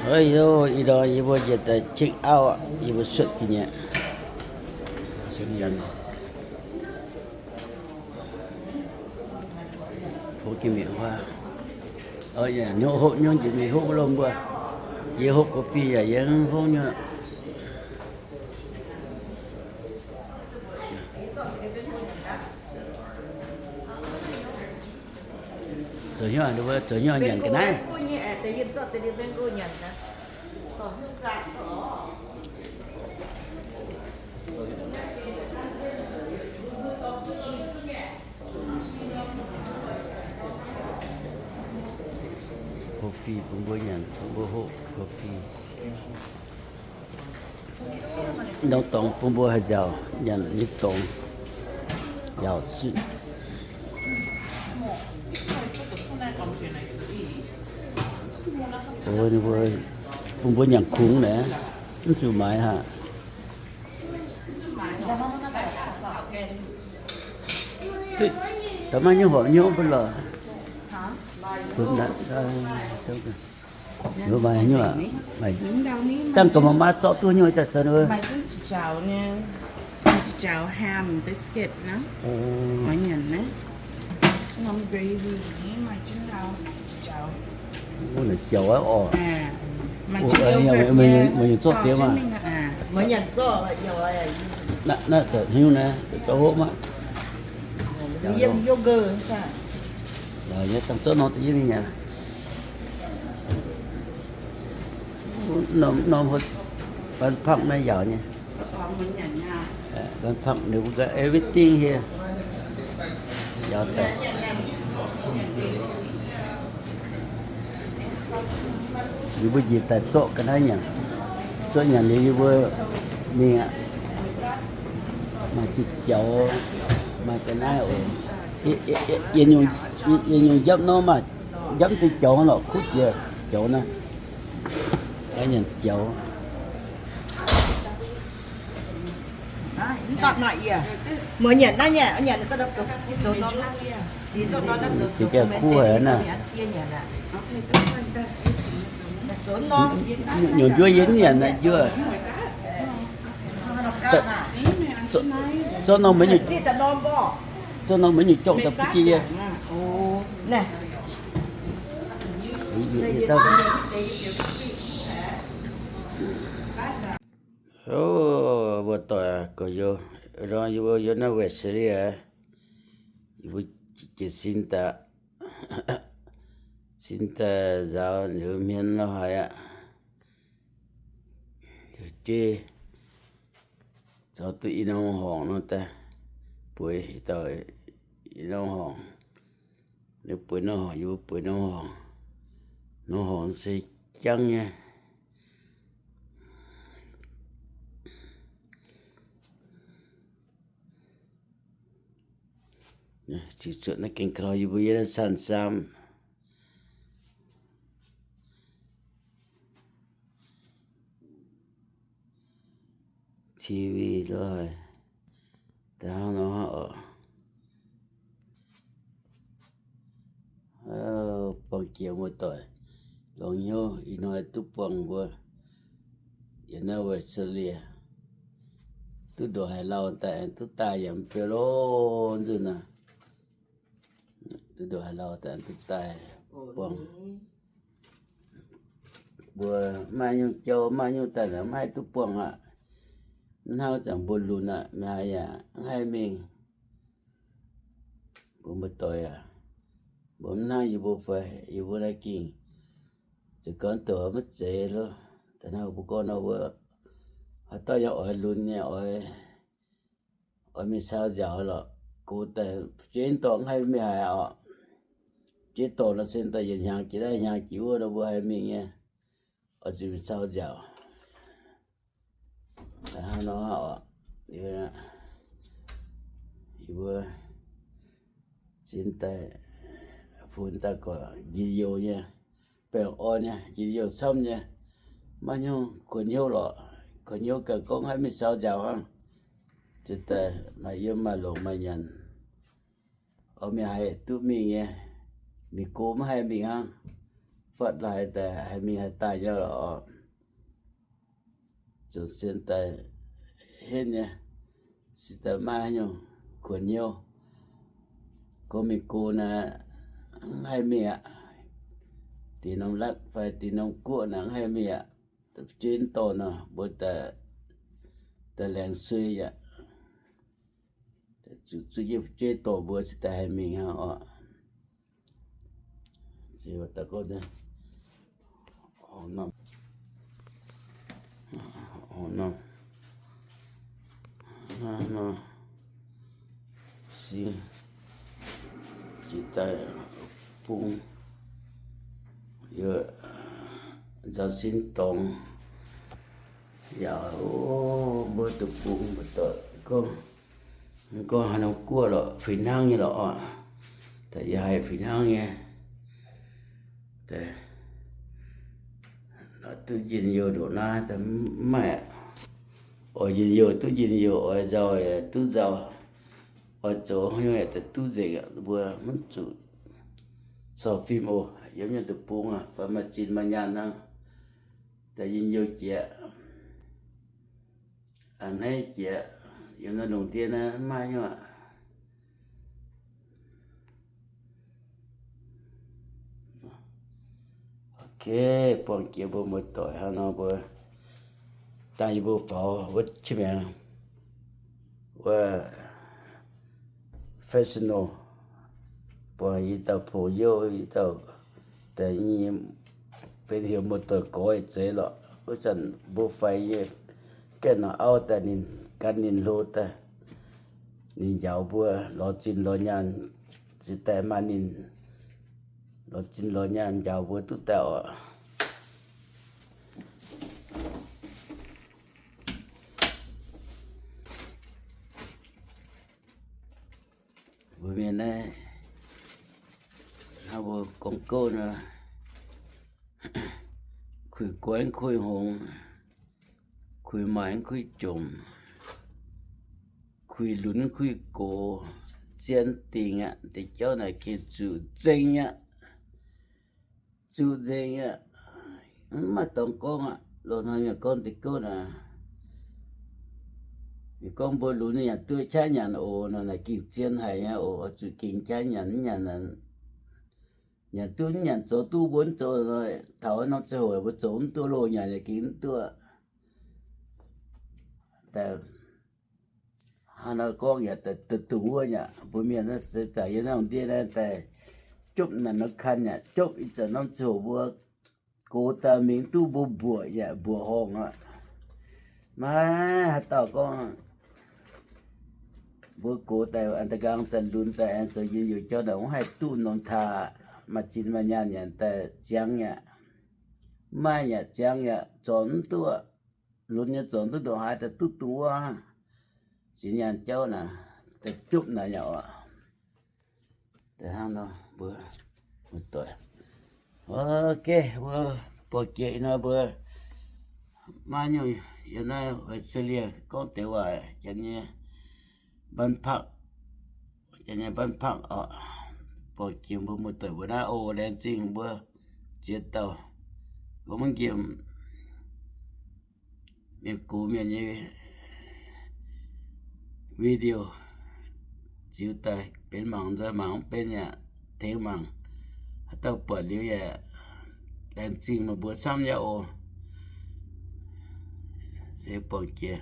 Ih ndorm yie mbuo njiec daaih check out, yie mbuo cuotv ga'nyiec. Hopv nyei mienh huaav, hopv nyungc njiec mingh hopv lomh mbuo. Yie hopv coffee yaac yie hopv nyungc. Zoux hnyouv, zoux hnyouv nyanc ga'naaiv. Coffee bun mbuo nyanc, bun mbuo hopv coffee. Norm dorngx bun mbuo haih nziaauc nyanc nyei dorngx, nziaauc zinh. Bun mbuo nyanc kungx naaic, mv zuqc maaiz haic. Da'maiv nyungc horpc nyungc mbuo lorqc. Dangh ga'maah maaih zorqv duqv nyungc daaih caux ninh. Wuov naaic jauv aqv orqc. Meih nyungc zorqv diex maah. Naaiv daaih hiuv naaiv daaih zorqv hopv maah. Yaac nyei dangh zorqv norm daaih yie mingh aqv. Norm, norm, norm phangv naaiv yaauc nyei. Norm phangv ninh mbuo everything here. Yaauc daaih. Yie mbuo njiec daaih zorqv ga'naaiv nyanc. Zorqv nyanc liuz yie mbuo mingh aqv. Maaih diuh jaux, maaih ga'naaiv oc. Yietc nyungc njapv nor maaih njapv diuh jaux lorqc, kuv jiex jaux naaiv. Nyanc jaux. Meih nyanc naaiv nyei, nyanc zoux norm naaiv. Kuv haic naaiv. Nyungc njuov yie mv nyanc naaiv njuov. Zorqv norm maiv nyungc, zorqv norm maiv nyungc jorngv daaih bun jienv yie. Mbuo doic gorx-youz, nor yie mbuo yiem naaiv Australia, yie mbuo jiex sin daaih, sin daaih nzaaux liuz hmien lo haaix aqv. Jiex zaux duqv i norm horngc nor daaih, bueix i dauh i norm horngc. Ninh bueix norm horngc, yie mbuo bueix norm horngc. Norm horngc se jangv nyei. Ziux cuotv naaiv gengh kaux yie mbuo yiem naaiv saan saam. T V lo haic, da'hnangv nor oc. Buangh jiex muoz-doic, longx hnyouv ih hnoi duqv buangh mbuo yiem naaiv Australia. Duqv ndoqc haaix lauh daaih aengx duqv daaih yaac mv beu lo nzunc naaic. Duqv ndoqc haaix lauh daaih aengx duqv daaih buangh. Mbuo maaih nyungc jou, maaih nyungc daaih mv haih duqv buangh aqv. Mv hnangv zanc mbuo lunx aqv, mv haih yaac mv haih mingh. Mbuo muoz-doic aac, mbuo mv hnangv yie mbuo fai, yie mbuo naaiv gengh za'gengh doqc maiv zeiz loh. Da'hnangv mbuo gorngv nor, mbuo haaix dauh yaac oix lunx nyei, oix, oix mingh saau nziaauc lorqc. Gox daaih jeiv dorngx mv haih mingh haaix oc. Jeiv dorngx nor se daaih yietc hnyangx jiex naaiv hnyangx jiex wuov nor mbuo haih mingh nyei. Oix zuqc mingh saau nziaauc. Hnangv nor oc, yie mbuo zin daaih funx daaih gorqv njien-youh nyei, baengh orn nyei, njien-youh camv nyei. Maiv nyungc kuonx hnyouv lorqc. Kuonx hnyouv ganh gorngv haiv mingh saau nziaauc hnangv. Zin daaih maaih yiem maaih longc maaih nyanc. Oix mingh haaix duqv mingh nyei. Mingh go mv haih mingh hnangv. fatv laaix daaih haih mingh haih daaih nyei lorqc. Zuqc sienx daaih henv nyei, se daaih maiv nyungc kuonx hnyouv. Gorngv mingh go naaic, mv haih mingh aqv. Dingc norm latv fai dingc norm guoqv naaic mv haih mingh aqv. Fu'jueiv mv dorh nor, mbuo daaih laengz suei yaac zuqc zuqv yie fu'jueiv dorh mbuo se daaih haih mingh hnangv oc. Jiex daaih bung, nzaaux sin dorngx yaac, o, mbuo duqv bung mbu'doic gorngv, gorngv haaix norm guoqv lorqc, fih hnangv nyei lorqc oc. Daaih yie haih fih hnangv nyei. Duqv njien-youh ndoqc naaiv daaih mv maaih, oix njien-youh duqv njien-youh, oix nzauh yaac duqv nzauh, oix zoux haaix nyungc yaac daaih duqv nzengc aqv. Mbuo mv zuqc cor fim oc, yiem nyei duqv bung aqv, fai maaih zinh maaih nyaanh hnangv, daaih njien-youh jiex. A'hneiv jiex, yiem naaiv lungh ndiev naaiv mv maaih haaix nyungc aqv. Ok, buangh jiex mbuo muoz-doic hnangv nor mbuo dangh yie mbuo faaux wuov qiex maengx wuov Fresno, buangh yie dauh pong youh, yie dauh daaih nyei benx heuc muoz-doic gorx zeiz lorqc. Wuov zanc mbuo faix nyei gaengh norm auv daaih ninh gan ninh hlo daaih, ninh njaaux mbuo lorz zinh lorz nyaanh, zinh daaih maaih ninh lorz zinh lorz nyaanh njaaux mbuo duqv daaih oc. Mbuo mienh naaiv, hnangv mbuo gorngv gouv nor, kuiv goiv kuiv hngongx, kuiv maaih kuiv jomc, kuiv lunx kuiv gox, zien dingc aqv. Deix jauv naaic gengh zuqc nzengc aqv. Zuqc nzengc aqv. Mv maaih dorngx gorngv aqv. Loz-hnoi mienh gorngv deix gouv naaic, mienh gorngv mbuo lunx nyanc duqv qaqv nyanc oc. Naaic naaic gengh zien haic nyei oc. Oix zuqc gengh qaqv nyanc, mv nyanc, nyanc duqv mv nyanc, zoux duqv mbuo mv zoux. Taux norm ziangh hoc mbuo zoux mv duqv loh, nyanc yaac gengh mv duqv. Hnangv nor gorngv yaac daaih dungx wuov nyei. Mbuo mienh naaiv se zanc yiem naaiv lungh ndiev naaiv daaih jopv naaic norm kan yaac jopv. Ih zanc norm ziangh hoc mbuo gox daaih mingh duqv mbuo mbuoqc yaac mbuoqc horngh aqv. Maiv haaix dauh gorngv mbuo gox daaih an da'nqaang daaih lunx daaih aengx zoux njien-youh jauv naaic mv haih duqv norm taax, maaih zinh maaih nyaanh yaac daaih ziangx yaac, mv maaih yaac ziangx yaac zornc mv duqv. Lunx nyei zornc duqv ndongc haaix daaih duqv dungx wuov. Zinh nyaanh jauv naaic daaih jopv naaic yaac oc. Daaih hnangv nor mbuo muoz-doic, ok, mbuo buangh jiex ih hnoi mbuo maiv nyungc yiem naaiv Australia gorngv deix waac janx nyei บ้านพัก, janx nyei บ้านพัก oc. Buangh jiex mbuo muoz-doic mbuo naaiv oc. Laengz zingh mbuo ziex dauh gorngv maiv nqemh mienh gox mienh nyei video ziux daaih benx mangc nzoi, mangc mv benx yaac tengx mangc. Haaix dauh buatc liuz yaac laengz zingh meih mbuo camv nyei oc. Se buangh jiex.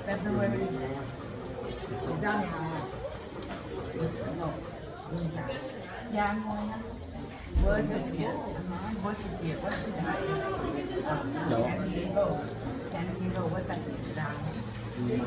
February. Wuov zuqc bieqc, wuov zuqc bieqc, wuov zuqc maaih, San Diego, San Diego wuov daaih bieqc nzangc. Ninh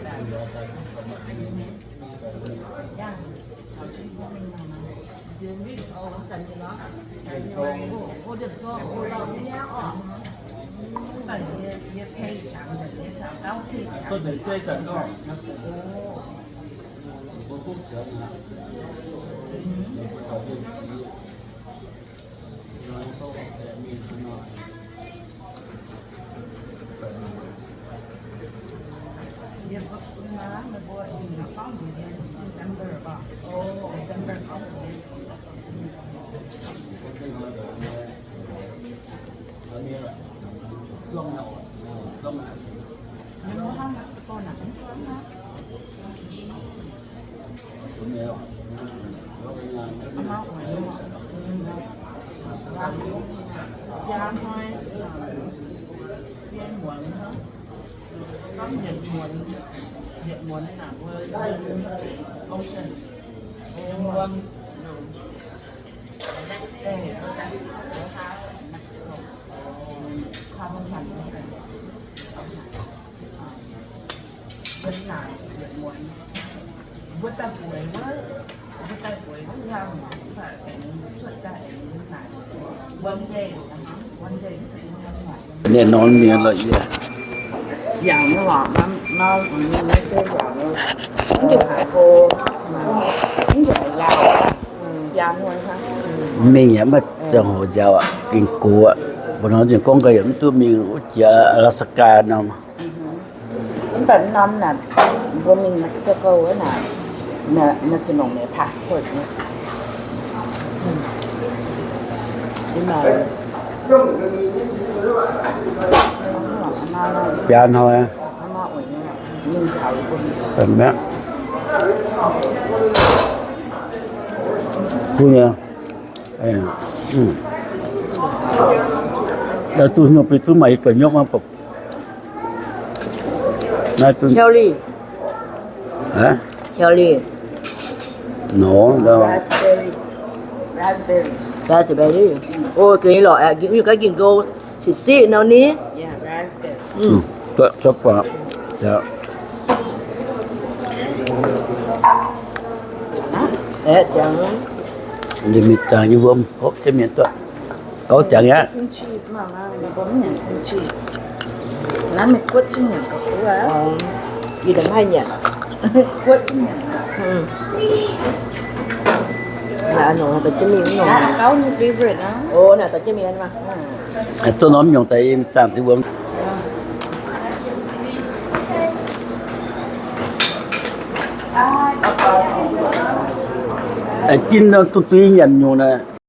nor mienh lorqc. Mingh yaac maiv ziangh hoc nziaauc aqv, gengh gox aqv. Mbuo nor nzengc gorngv gau yaac mv duqv mingh wuov jiex Alaska nor. Mv baac norm naaic mbuo mingh Mexico wuov naaic, naaiv zuqc longc nyei passport nyei. Biaa hnoi. Mv baac, duqv hnyouv bun duqv maaih ih buonc hnyouv mv baac Kelly. Kelly. Nor, raspberry. Raspberry. O, gengh lorqc, gengh gouv siqv siqv nor ni. Ninh mingh zaangc nyei wuom hopv jienv mienh duqv. Gauv jangx aqv. Duqv norm nyungc daaih zaangc diuh wuom. Jin dongh duqv nyanc nyungc naaic.